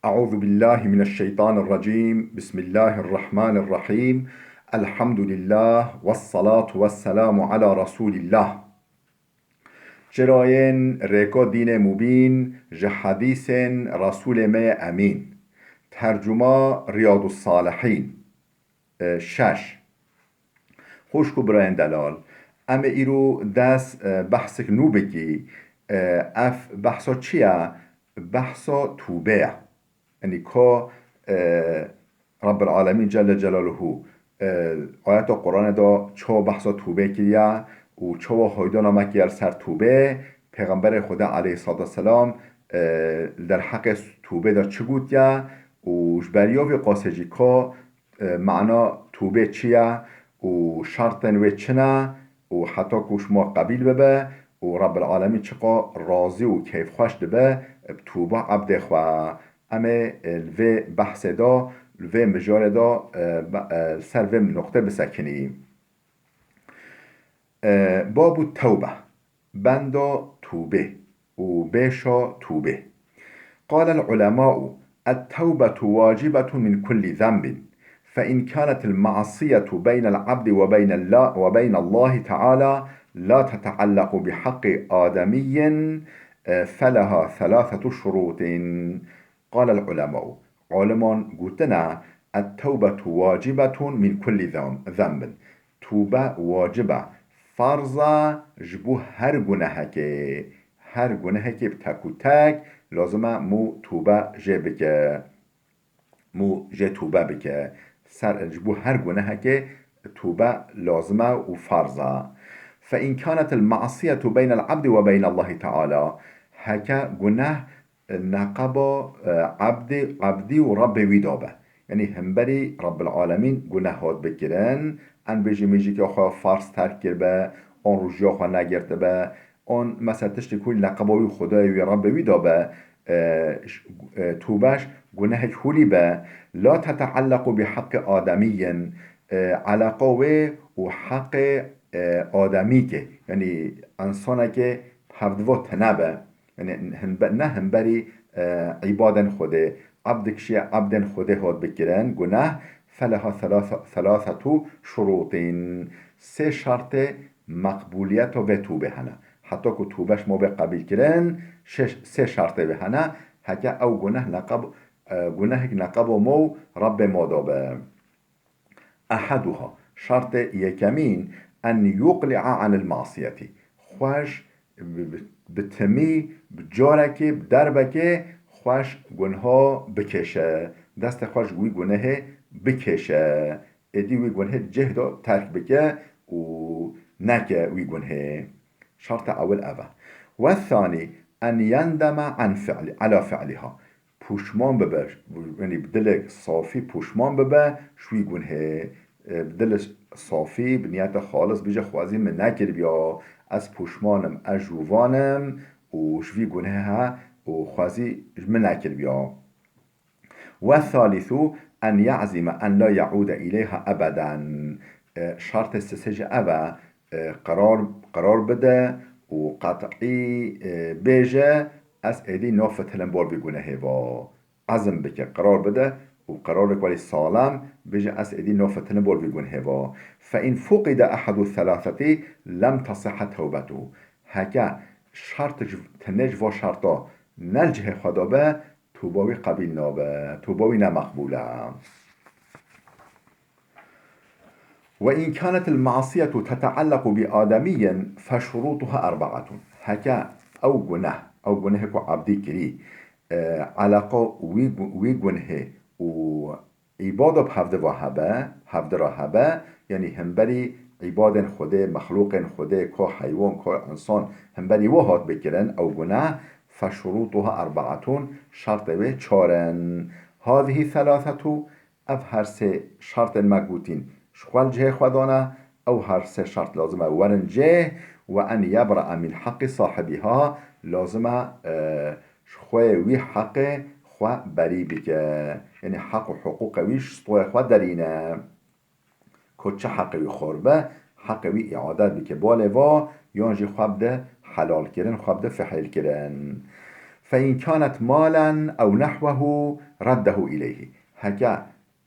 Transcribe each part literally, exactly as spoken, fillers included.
أعوذ بالله من الشيطان الرجيم. بسم الله الرحمن الرحيم. الحمد لله والصلاة والسلام على رسول الله. Çirayên rêka dînê mubîn ji hedîsên Resûlê me yê Emîn. Tercuma Riyadus Salihîn. E, şeş. Xwişk û birayên delal, em ê îro des, e, behsek nû bikî. E, ev behsa çi ye? Behsa tûbe ye. Yanî ka, e, Rabbil Alemîn Celle Celaluhu, e, ayeta Qur'anê de çawa behsa tûbe kiriye û çawa haydana me kiriye li ser tûbe, Pêxemberê Xwedê aleyhissalatu vesselam, e, li derheqê tûbê de çi gotiye û ji beriya vê qasê jî ka, e, mana tûbê çi ye û şertên wê çi ne û heta ku ji ma qebîl bibe û Rabbil Alemîn çiqa razî û keyfxweş dibe bi tûba ebdê xwe. Em ê, e, li vê behsê de, li vê mijarê de, e, be-, e, li ser vê noqtê bisekinî. E, Babu tewbe. Benda tûbê û bêşa tûbê. قال العلماء: التوبة واجبة من كل ذنب، فإن كانت المعصية بين العبد وبين الله، وبين الله تعالى لا تتعلق بحق آدمي، فلها ثلاثة شروط. قال العلماء، aliman gotine, التوبة واجبة من كل ذنب، ذنب. Tûbe wacib e, ferz e ji bo her gunehekê. Her gunehekê bi tek û tek lazim e mû tûbe jê bike. Mû jê tûbe bike. Ser, ji bo her gunehekê tûbe lazim e û ferz e. فإن كانت المعصية بين العبد وبين الله تعالى، heke guneh neqeba, e, ebdê, ebdî û Rebbê wî de be. Yanî hemberî Rebbil Alemîn guneh hat bikirin, an bêjî mêjîka xwe farz terk kiribe, an rûjiya xwe negirtibe, an mesela tiştê ku neqeba wî Xwedayê wî Rebbê wî de be, e, ş-, e, tûbeş gunehek hûlî be, لا تتعلق بحق آدمي، e, eleqa wê û heqê, e, ademîkê, yanî însanekê hevdivo tine be. Yanî hembe-, ne hemberî, e, îbadên Xwedê. Ebdik şiye ebdên Xwedê hat bikirin, guneh, فلها ثلاثة، ثلاثة شروط. Sê şertê meqbûliyeta vê tûbê hene. Heta ku tûbeş ma bê qebîl kirin, şeş, sê şertê vê hene. Heke ew guneh neqeb-, e, gunehek neqebo ma û Rebbê ma de be. أحدها، şertê yekemîn, أن يقلع عن المعصية. Xweş bi, bi, bi timî, bi carekê, bi derbekê xweş gunha bikêşe. Destê xweş wî gunehê bikêşe. Êdî wî gunhê cih de terk bike û neke wî gunhê. Şerta ewil ev e. والثاني أن يندم عن فعل، على فعلها. Pûşman bibe, yanî bi dilek safî pûşman bibe ji wî gunhê. E, bi dilê safî, bi niyete xalis bije, xwezî min nekiribiya, ez pûşman im, ez jûvan im û ji vî gunhê he û xwezî ji min nekiribiya. والثالث أن يعزم أن لا يعود إليها أبدا. E, şertê sisê jî ev e, e, qerar, qerar bide û qet'î, e, bêje, ez êdî nafitilim bar vî gunehê va. Ezm bike, qerar bide û qerarek welî salem bêje, ez êdî nafitilim bar vî gunehê va. فإن فقد أحد الثلاثة لم تصح توبته. Heke şert ji, tenê ji va şerta ne li cihê xwe de be, tûba wî qebîl nabe, tûba wî ne meqbûl e. وإن كانت المعصية تتعلق بآدمي فشروطها أربعة. Heke ew guneh, ew gunehê ku ebdî kirî, e, eleqa wî gu-, wî gunhê û îbada bi hevdi va hebe, hevdi ra hebe, yanî hemberî îbadên Xwedê, mexlûqên Xwedê, ko heywan, ko însan, hemberî wa hat bikirin, ew guneh, فشروطها أربعة، şertê wê çar in. هذه ثلاثة، ev her sê şertên me gotîn, ji xwe li cihê xwe dane, ew her sê şert lazim e werin cih, وأن يبرأ من حق صاحبها، lazim e, e, ji xweyê wî heqê xwe berî bike. Yanî heq û hiqûqê wî ji stoyê xwe derîne. Ku çi heqê wî xor be, heqê wî îade bike balê va, yan jî xwe bide helalkirin, xwe bide fihêlkirin. فإن كانت مالا أو نحوه رده إليه. Heke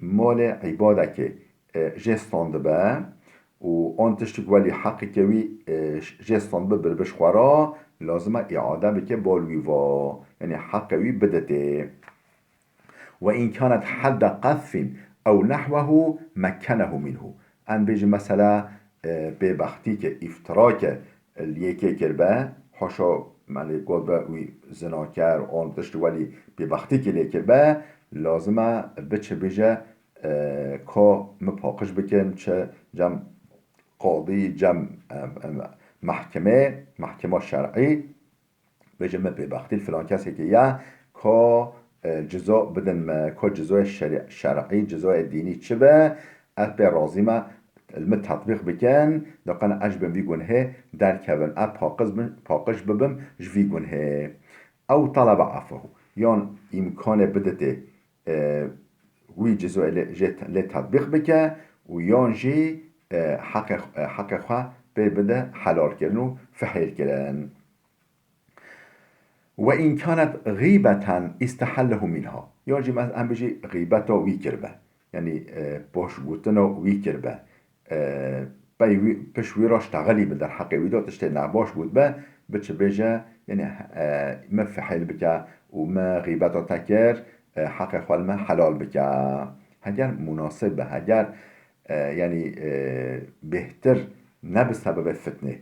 malê îbadekê, e, jê standibe û an tiştik welî heqekê wî, e, ş-, jê standibe birbiş xwe re, lazim e îade bike bal wî va. Yanî heqê wî biditê. وإن كانت حد قذف أو نحوه مكنه منه. Em bêjin mesela, e, bêbextî ke, îftira ke li yekê kiribe, haşa, melê got be wî zinaker, an tişt welî bêbextî ke lê kiribe, lazim e biçe bêje, e, ka min paqij bikin, çi cem qadî, cem, e, e, mehkemê, mehkema şer'î, bêje me bêbextî li filan kesekê ye, ka, e, cizo bidin me, ka cizoyê şerî-, şer'î, cizoyê dînî çi be, ez pê razî me, li min tetbîq bikin, da qene ez ji bin vî gunhê derkevim, ez paqiz bin, paqij bibim ji vî gunhê. Ew talebe afwehu, yan îmkanê biditê, e, wî cizoyê lê, jê te-, lê tetbîq bike û yan jî, e, heqê, e, heqê xwe pê bide helalkirin û fihêlkirin. وإن كانت غيبة استحله منها. Yan jî me-, em bijî xîbeta wî kiribe. Yanî, e, boş gotina wî kiribe. E, pey wî, piş wî re ştexilî bi derheqê wî de tiştê nebaş gotbe, biçe bêje, yanî, e, min fihêl bike û min xîbeta te kir, e, heqê xwe li min helal bike. Heger munasib be, heger, e, yanî, e, bêhtir ne bi sebebê fitnê.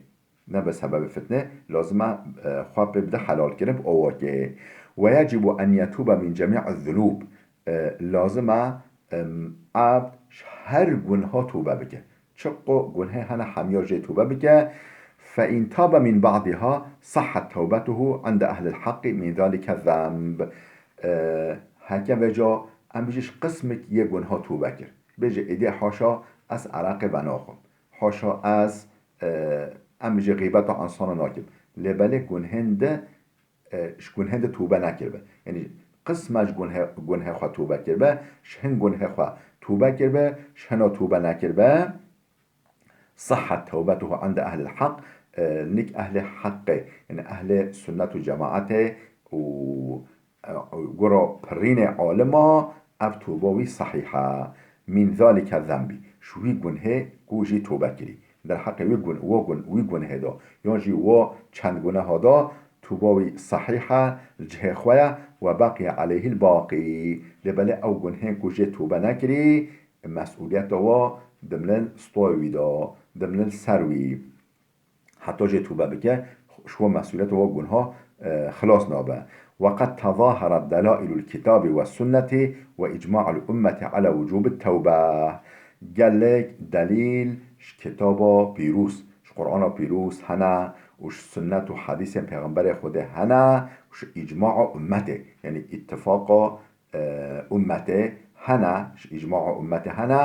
Ne bi sebebê fitnê, lazim e, e, xwe pê bide helalkirin bi awakê. ويجب أن يتوب من جميع الذنوب. E, lazim e, em, abd ji her gunha tûbe bike. Çiqo gunhê hene hemiya jê tûbe bike. فإن تاب من بعضها صحت توبته عند أهل الحق من ذلك الذنب. E, heke veca em bijî ji qismek yê gunha tûbe kir. Bêje êdî haşa ez ereqê venaxwim. Haşa ez, e, em jî xîbeta insana nakim. Lê belê gunhên de, e, ji gunhên de tûbe nekiribe. Yanî qisme ji gunhe-, gunhê xwe tûbe kiribe, ji hin gunhê xwe tûbe kiribe, ji hina tûbe nekiribe. صحت توبته عند أهل الحق, e, nik ehlê heqê, yanî ehlê sunnet û cemaetê û Gura pirînê alima ev toba wî sehîh e. Min zalike zenbî. Ji wî gunhê ku jî tobe kirî. Derheqê wî gun-, wo gun-, wî gunhê de. Yan jî wo çend guneha de toba wî sehîh e, li cihê xwe ye, we beqiye aleyhil baqî. Lê belê ew gunhên ku jê tobe nekirî, mesûliyeta we dimlin stoyê wî de, dimlin ser wî. Heta jê tûbe bike, ji we mesûliyeta we gunha, e, xilas nabe. وقد تظاهرت دلائل الكتاب والسنة وإجماع الأمة على وجوب التوبة. Gelek delîl ji kitaba pîrûz, ji Qur'ana pîrûz hene û ji sunnet û hedîsên Pêxemberê Xwedê hene û ji îcmaa ummetê, yanî îtifaqa e, ummetê hene, ji îcmaa ummetê hene,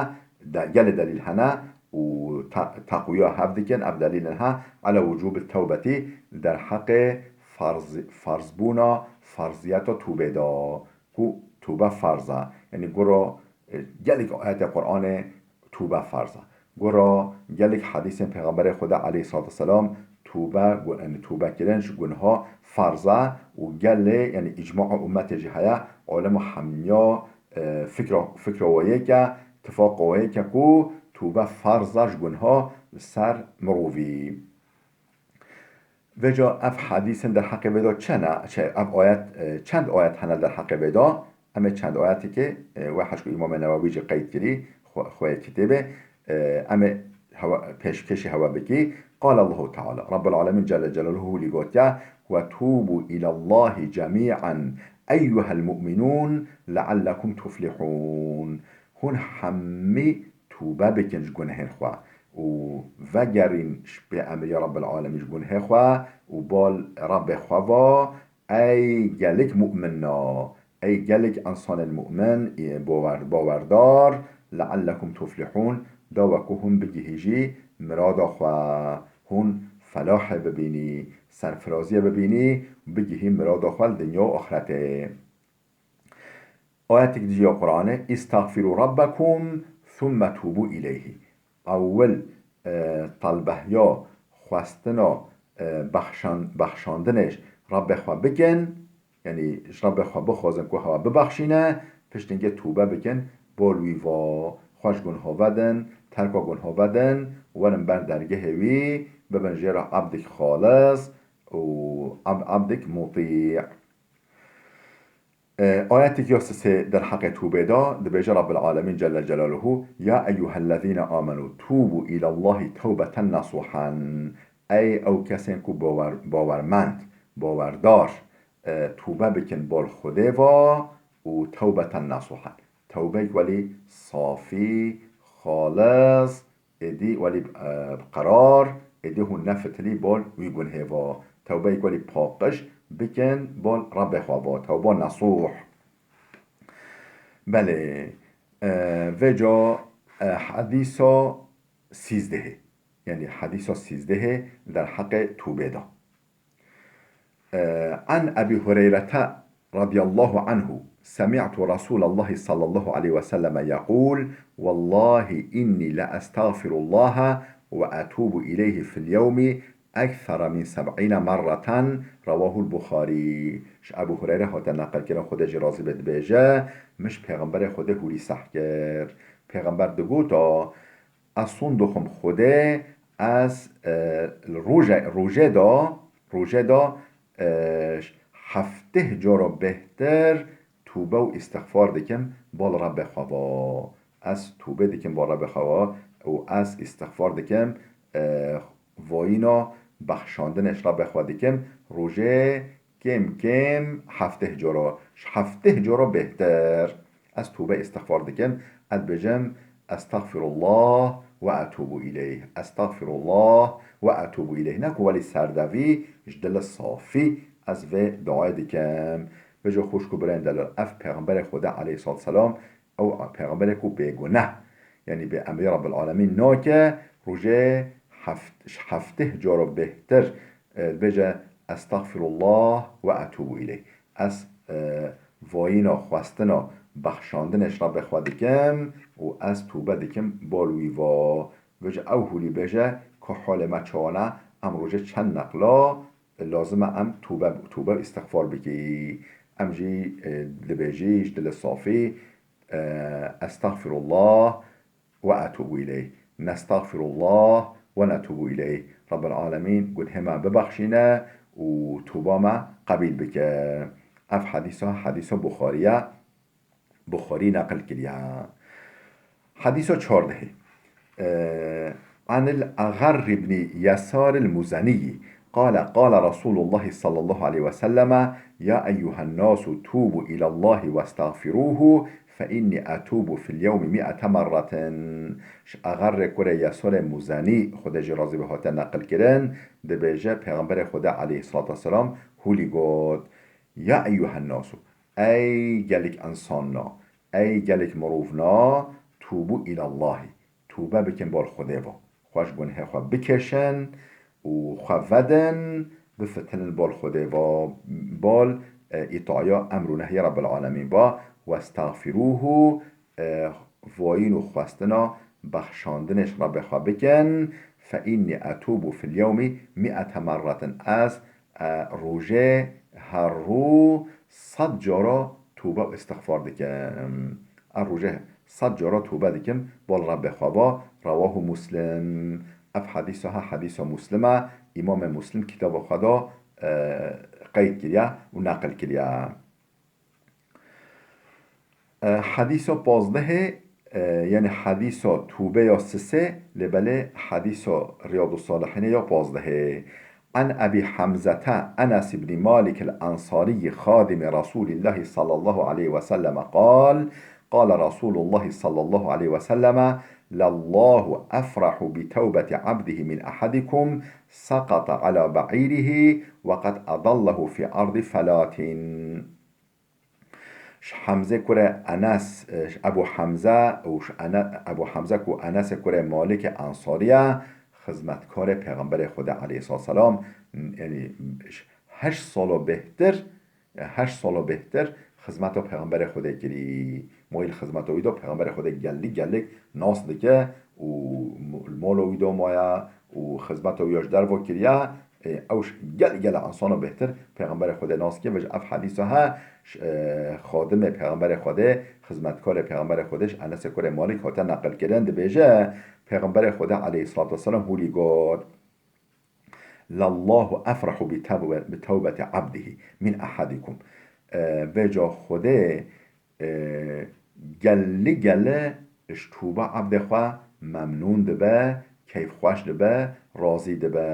de-, gelê delîl hene û te-, teqwiya hev dikin, ev delîlin he, ala wucûbi tewbetî, derheqê farz-, farzbûna, farziyeta tûbê de, ku tûbe farz e. Yanî guro, e, gelek ayetê Qur'anê tûbe farz e. Gura gelek hedîsên Pêxemberê Xweda aleyhissalatu vesselam tûbe, gu-, yanî tûbekirin ji gunha farz e û gelê, yanî îcmaa ummetê jî heye, alema hemiya, e, fikra, fikra we yek e, tifaqa we yek e ku tûbe farz e ji gunha li ser mirovî. Vêca ev hedîsên derheqê vê de çend e, çi, ev ayet, e, çend ayet hene derheqê vê de? Em ê çend ayetekê, e, wê heşko Îmamê Newewî jî qeyd kirî, xwe, xwe yê kitêbê, e, em ê hewa, pêşkêşî hewa bikî. قال الله تعالى، Rabbul Alemîn Celle Celaluhu lî gotiye, وتوبوا إلى الله جميعا أيها المؤمنون لعلكم تفلحون. Hûn hemî tûbe bikin ji gunehên xwe û vegerîn ji pê emriya Rabbil Alemîn ji gunehê xwe û bal Rabbê xwe va, ey gelek mu'minna, ey gelek insanên mu'min, ê bawer-, bawerdar, leallekum tuflihûn, da we ku hûn bigihî jî mirada xwe, hûn felahê bibînî, serfiraziyê bibînî, bigihî mirada xwe li dinya û axretê. Ayetek dî ya Qur'anê, "Îstexfirû Rabbekum thumme tûbû îleyhî." Ewil, e, talbehiya, xwestina, e, bexşan-, bexşandinê ji Rabbê xwe bikin, Yanî ji Rebbê xwe bixwazin ku hewa bibexşîne, piştî hingê tûbe bikin, bol wî va, xwe ji gunha vedin, terka gunha vedin, werin ber dergehê wî, bibin jê re ebdik xalis û eb-, ebdik mutî. E, ayetek ya sisê derheqê tûbê de dibêje Rabbil Alemîn Celle Celaluhu, "Ya eyyuhellezîne amenu tûbû îlallahî tewbeten nesûhen." Ey ew kesên ku bawer-, bawermend, bawerdar, e, tûbe bikin bol Xwedê va û tewbeten nesûhen. Tewbeyek welî safî, xalis, êdî welî, e, bi qerar, êdî hûn nefitilî bol wî gunhê va. Tewbeyek welî paqij bikin bol Rebbê xwe va. Tewba nesûh. Belê, e, vêca, e, hedîsa sîzdehê. Yanî hedîsa sîzdehê derheqê tûbê de. عن أبي هريرة رضي الله عنه سمعت رسول الله صلى الله عليه وسلم يقول: والله إني لأستغفر الله وأتوب إليه في اليوم أكثر من سبعين مرة، رواه البخاري. Ji Ebû Hureyre hate neqilkirin, Xwedê jî razî be, dibêje, min ji Pêxemberê Xwedê hûrî seh kir. Pêxember digota, Ez son dixwim Xwedê, ez, e, li roje-, rojê de, rojê de, e, hefteh cara bêhtir tûbe û îstixfar dikim bol Rebbê xwe va. Ez tûbe dikim bol Rebbê xwe va û ez îstixfar dikim, e, vayîna bexşandinê ji Rebbê xwe dikim. Rojê kêm kêm hefteh cara, ji hefteh cara bêhtir. Ez tûbe îstixfar dikim, ez dibêjim, "Estexfirullah ve etûbu îleyh. Estexfirullah ve etûbu îleyh." Ne ku welî serdevî, ji dil safî ez vê duayê dikim. Vêca xwişk û birayên delal, ev Pêxemberê Xwedê aleyhissalatu selam, ew Pêxemberê ku bêguneh, yanî bê emrê Rabbil Alemîn nake, rojê heft-, ji hefteh cara bêhtir, e, dibêje, "Estexfirullah ve etûbu îleyh." Ez, e, vayîna xwestina bexşandinê ji Rebbê xwe dikim û ez tûbe dikim bol wî va. Vêca ew hûrî bêje ku holê me çawa ne, em rojê çend neqla lazim e em tûbe, tûbe û îstixfar bikî. Em jî, e, dibêjî ji dilê safî, e, "Estexfirullah ve etûbu îleyh. Nestexfirullah ve netûbu îleyh." Rabbil Alemîn gunhê me bibexşîne û tûba me qebîl bike. Ev hedîsa, hedîsa Buxarî ye. Buxarî neqil kiriye. Hedîsa çardehê. E, Anil Agar ibn Yasar el-Muzanî. قال: قال رسول الله صلى الله عليه وسلم: يا أيها الناس توبوا إلى الله واستغفروه فإني أتوب في اليوم مئة مرة. Ji Axerê kurê Yesarê Muzanî, Xwedê jî razî be, hate neqil kirin, dibêje, Pêxemberê Xwedê aleyhissalatu vesselam hûlî got, "Ya eyyuhen nasu, ey gelek insana, ey gelek mirovna, tûbû îlallahî." Tûbe bikin bol Xwedê ve. Xwe ji gunhê xwe bikêşin û xwe vedin, bifitinin bol Xwedê ve, bol, e, îtaya emr û nehyê Rabbil Alemîn ve. Westexfirûhu, e, vayîn û xwestina bexşandinê ji Rebbê xwe bikin. Fe înnî etûbu fil yewmî mi'ete merretin. Ez, e, rojê her rû sed cara tûbe û îstixfar dikim. Ez rojê sed cara tûbe dikim, bol Rebbê xwe ve. Rewahu Muslim. Ev hedîsa ha hedîsa Muslim e. Îmamê Muslim kitaba xwe de, e, qeyd kiriye û neqil kiriye. E, hedîsa pazdehê, e, yanî hedîsa tûbeya sisê, lê belê hedîsa Riyadussalihînê ya pazdehê. عن أبي حمزة أنس بن مالك الأنصاري خادم رسول الله صلى الله عليه وسلم قال: قال رسول الله صلى الله عليه وسلم: لله أفرح بتوبة عبده من أحدكم سقط على بعيره وقد أضله في أرض فلاة. Ji Hemzê kurê Enes, e, ji Ebu Hemze û ji Ene-, Ebu Hemze ku Enesê kurê Malikê Ensarî ye, xizmetkarê Pêxemberê Xwedê aleyhisselam, yanî heşt sala bêhtir, e, heşt sala bêhtir xizmeta Pêxemberê Xwedê kirî. Ma li xizmeta wî de Pêxemberê Xwedê gelî gelek nas dike û li mala wî de maye û xizmeta wî ya ji derve kiriye. Ê, ew ş-, gel, gel insana bêhtir Pêxemberê Xwedê nas dike, vêca ev hedîsa he, ş-, e, xadimê Pêxemberê Xwedê, xizmetkarê Pêxemberê Xwedê, ji Enesê kurê Malîk hate neqil kirin, dibêje, Pêxemberê Xwedê aleyhissalatu vesselam hûlî got, "Lallahu efrahu bi tewbe-, bi tewbeti abdihi min ahadikum." E, vêca Xwedê, e, gelî gelî ji tûba abdê xwe memnûn dibe, keyfxweş dibe, razî dibe.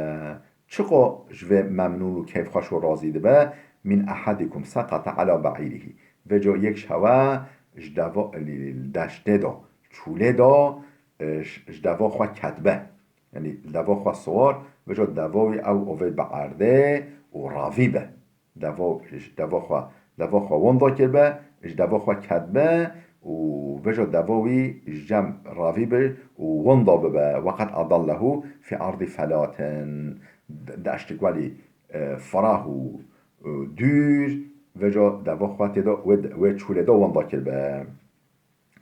Çiqo ji vê memnûn û keyfxweş û razî dibe, min ahadikum seqata ala ba'îrihî. Vêca yek ji hewe ji deva-, li deştê de, çûlê de, e, ji, ji deva xwe ketbe. Yanî li deva xwe siwar, vêca deva wî ew ove bi erdê û ravî be. Deva, ji deva xwe, deva xwe wenda kirbe, ji deva xwe ketbe û vêca deva wî ji cem ravî be û wenda bibe. Weqet adallehu fi ardî felatin. De-, deştik welî, e, ferah û, e, dûr, vêca deva xwe tê de, wê, wê çûlê de wenda kirbe.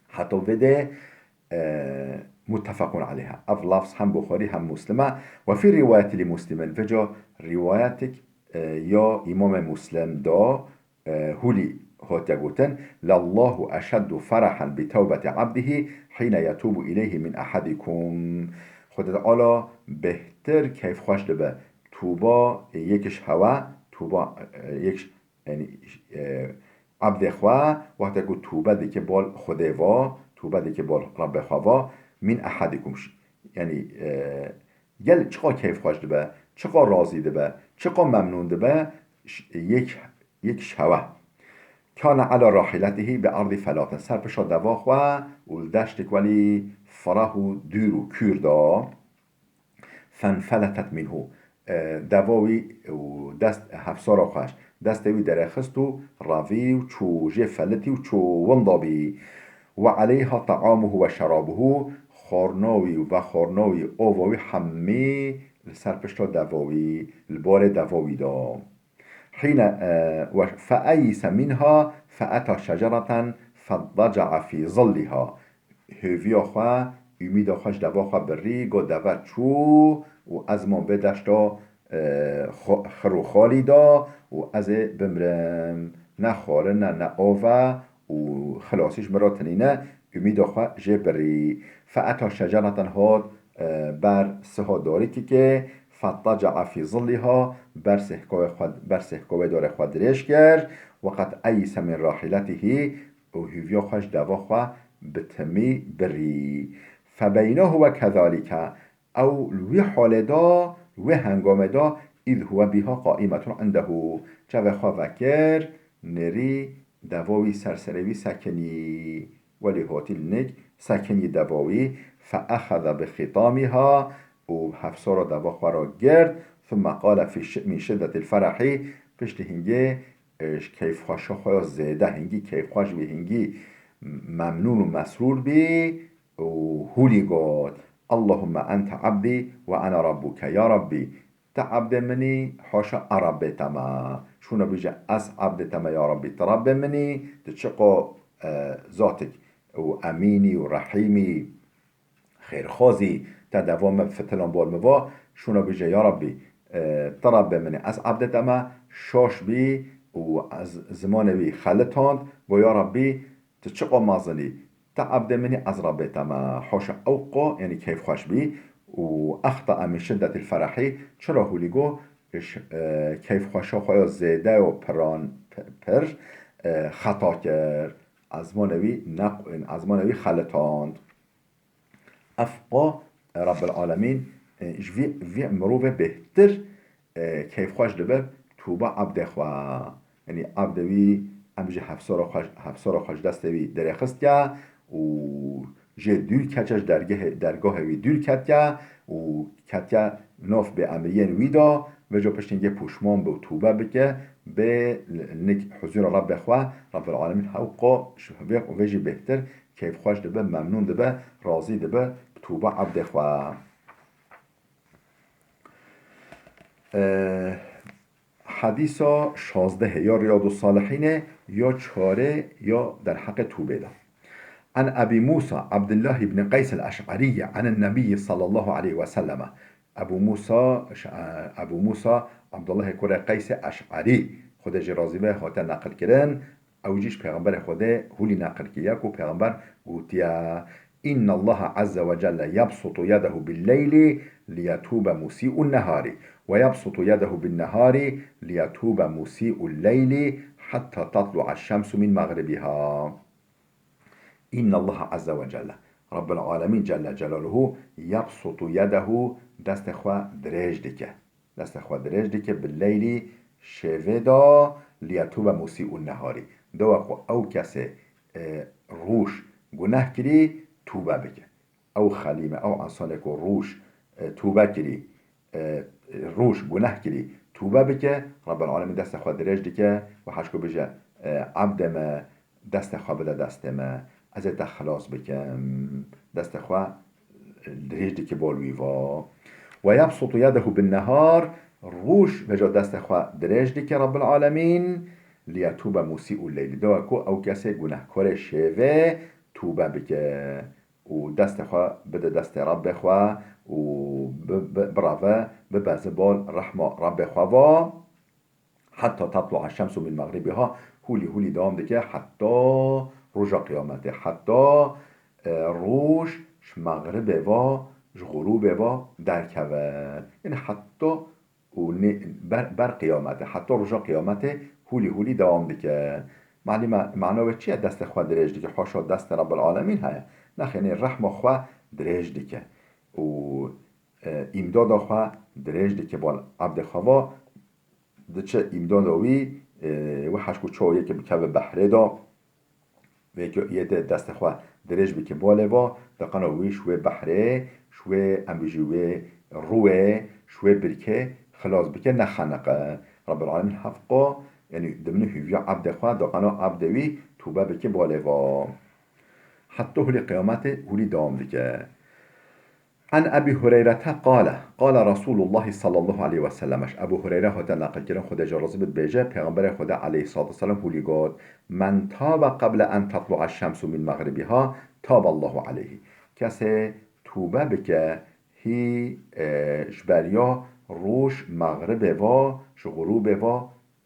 Heta vê de, e, muttefaqun aleyha. Ev lafz hem Buxarî hem Muslim e. Ve fî rîwayetî li Muslimin. Vêca rîwayetik, e, ya Îmamê Muslim de, e, hûlî hatiye gotin, "Lallahu eşeddu ferahan bi tewbeti abdihi hîne yetûbu ileyhi min ahadikum." Xwedê Teala bêhtir keyfxweş dibe tûba yek ji hewe, tûba, e, yek ji, yanî, e, abdê xwe, wextê ku tûbe dike bal Xwedê va, tûbe dike bal Rabbê xwe va, min ahadikum. Yanî, e, gel çiqa keyfxweş dibe, çiqa razî dibe, çiqa memnûn dibe, ş-, yek, yek ji hewe. Kana ala rahiletihî bi ardî felatin. Ser pişa deva xwe û li deştik welî ferah û dûr û kûr da. Fenfeletet minhu. E, deva wî û dest, hevsara xwe, destê wî derêxist û revî û çû, jê felitî û çû winda bî. Ve aleyha ta'amuhu ve şerabuhu, xwarina wî û vexwarina wî, ova wî hemî li ser pişta deva wî, li barê deva wî da. Hîne, e, we feeyîse minha feeta şecereten feddaca'a fî zilliha. Hêviya xwe, umîda xwe ji deva xwe birî, got, "Deve çû û ez mam vê deşta, e, xo-, xir û xalî da û ez ê bimrim. Ne xwarin e, ne av e û xilasî ji min re tinîne." Umîda xwe jê birî. Feeta şecereten, hat, e, ber siha darîkikê, fettaca'a fî zilliha, ber sihkawê xwe, ber sihkawê darê xwe dirêj kir, weqet eyîse min rahiletihî, û hîviya xwe ji deva xwe bi timî birî. Febeynahu ve kezalike, ew li wî halê de, li wê hengamê de, îz huwe biha qaimetun indehu, çavê xwe vekir, nêrî deva wî ser serê wî sekinî. Welî hatî li nik sekinî deva wî. Feexeze bi xîtamîha, û hevsara deva xwe re girt. Thumme qale fî şi-, min şiddetil ferahî, piştî hingê, e, ji keyfxweşa xwe ya zêde, hingî keyfxweş bî, hingî memnûn û mesrûr bî û hûlî got, "Allahumme ente abdî ve ene rabbuke." Ya Rabbî, ti abdê min î, haşa e Rabbê te me. Şûna bîje, "Ez abdê te me ya Rabbî, ti Rabbê min î." Tu çiqo, e, zatik û emînî û rehîmî, xêrxwazî, te deva min fitilan bal min va, şûna bîje, "Ya Rabbî, e, ti Rabbê min î, ez abdê te me." Şaş bî û ez zimanê wî xelitand, got, "Ya Rabbî, tu çiqo mezin î, ti abdê min î, ez Rabbê te me." Haşa ew qo, yanî keyfxweş bî û exta min şiddetil ferahî, çira hûlî got, ji, e, keyfxweşa xwe ya zêde û piran, pi-, pir, e, xeta kir. Ezmanê wî neq-, ezmanê wî xelitand. Ev qo, e, Rabbil Alemîn, e, ji vî, vî mirovê bêhtir, e, keyfxweş dibe tûba abdê xwe. Yanî abdê wî, em ji hevsara xwe, hevsara xwe ji destê wî derêxistiye û jê dûr ketiye, ji dergehê, dergahê wî dûr ketiye û ketiye nav bêemriyên wî de, vêca piştî hingê pûşman be û tûbe bike, bê nik huzûra Rabbê xwe, Rabbil Alemîn hew qo ji vê, vê jî bêhtir keyfxweş dibe, memnûn dibe, razî dibe bi tûba ebdê xwe. E, Hedîsa şazdehê ya Riyadus Salihînê ya çarê ya derheqê tûbê de. An Ebî Mûsa Ebdullah ibn Qeys el-Eş'erî anin Nebî sallallahu aleyhi ve selleme. Ebu Musa, ş-, e, Ebu Musa, Abdullahê kurê Qeysê Eş'erî, Xwedê jê razî be, hate neqil kirin, ew jî ji Pêxemberê Xwedê hûlî neqil kiriye ku Pêxember gotiye, "Inna Allaha azze ve celle yabsutu yedehu bil leyli liyetube musî'un nehari ve yabsutu yedehu bin nehari liyetube musî'ul leyli hatta tatlu'a şemsu min mağribiha." Inna Allaha azze ve celle. Rabbul Alemîn Celle Celaluhu yabsutu yedehu, destê xwe dirêj dike. Destê xwe dirêj dike bi leylî şevê de liyetube musî'un nehari. Dewa ku ew kesê, e, rûj guneh kirî tûbe bike. Ew xelîme, ew insanê ku rûj, e, tûbe kirî, e, rûj guneh kirî tûbe bike, Rabbul Alemîn destê xwe dirêj dike û heşko bije, e, "Ebdê me, destê xwe bide destê me, ez ê te xilas bikim." Destê xwe dirêj dike bol wî va. "Ve yabsutu yedehu bin nehar", rûj veja destê xwe dirêj dike Rabbul Alemîn, "liyetube musî'u leyli", dewa ku ew kesê gunehkorê şevê tûbe bike û destê xwe bide destê Rabbê xwe û bi-, bi-, bireve, bibeze bol rehma Rabbê xwe va. "Hatta tatlu'a şemsu min mağribiha", hûlî hûlî dewam dike, heta roja qiyametê, heta, e, roj ji mexribê ve, ji xurûbê ve derkeve. Yanî heta û nê-, ber, ber qiyametê, heta roja qiyametê hûlî hûlî dewam dike. Malî ma-, mana wê çi ye? Destê xwe dirêj dike. Haşa destê Rabbul Alemîn heye. Nexê nê rehma xwe dirêj dike. Û, e, îmdada xwe dirêj dike bal ebdê xwe ve. Diçe îmdada wî, e, wê heşko çawa yekê bikeve behrê de. Wê ku yê de destê xwe dirêj bike balê ve, deqana wî ji wê behrê, ji wê em bijî wê rûyê, ji wê birkê xilas bike, nexeniqe. Rabbul Alemîn hevqa, yanî dimîne hûviya ebdê xwe, deqana ebdê wî tûbe bike balê ve. Heta hûlî qiyametê hûlî dewam dike. An Ebî Hureyrete qale, qale Resûlullahî sallallahu aleyhi ve sellem. Ji Ebû Hureyre hate neqilkirin, Xwedê jê razî bit, dibêje, Pêxemberê Xwedê aleyhissalatu vesselam hûlî got, "Men tabe qeble en tatlu'a şemsu min mexribiha, taballahu aleyhi." Kesê tûbe bike, hî, e, ji beriya roj mexribê ve, ji xurûbê ve,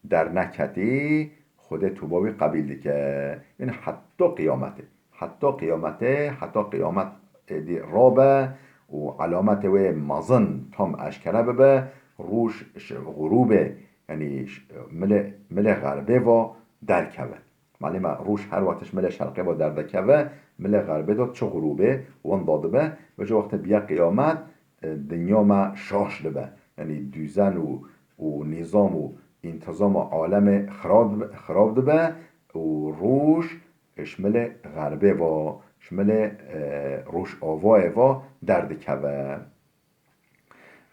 derneketî, Xwedê tûba wî qebîl dike. Yanî heta qiyametê. Heta qiyametê, heta qiyamet êdî rabe û elametê wê mezin tam eşkere bibe, roj ji xurûbê, yanî ji milê, milê xerbê ve derkeve. Malê me roj her wextê ji milê şerqê ve derdikeve, milê xerbê de çi xurûbê winda dibe, vêca wextê biye qiyamet, e, dinya me şaş dibe. Yanî dûzen û, û nîzam û întizama alemê xirab, xirab dibe û roj ji milê xerbê ve, ji milê, e, rojavayê ve derdikeve.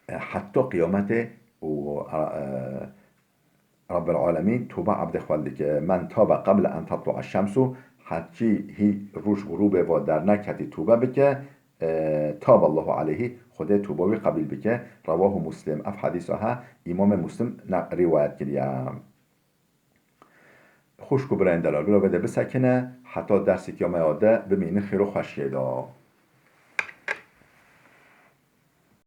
E, heta qiyametê û, e, Rabbel Alemîn tûba ebdê xwe dike. "Men tabe qeble en tatlu'a şemsu", heçî hî roj xurûbê ve derneketî tûbe bike, e, taballahu aleyhi, Xwedê tûba wî qebîl bike. Rewahu Muslim. Ev hedîsa he, Îmamê Muslim ne rîwayet kiriye. Xwişk û birayên delal, bila vê de bisekine, heta derseke ya me ya de bimînin xêr û xweşiyê de.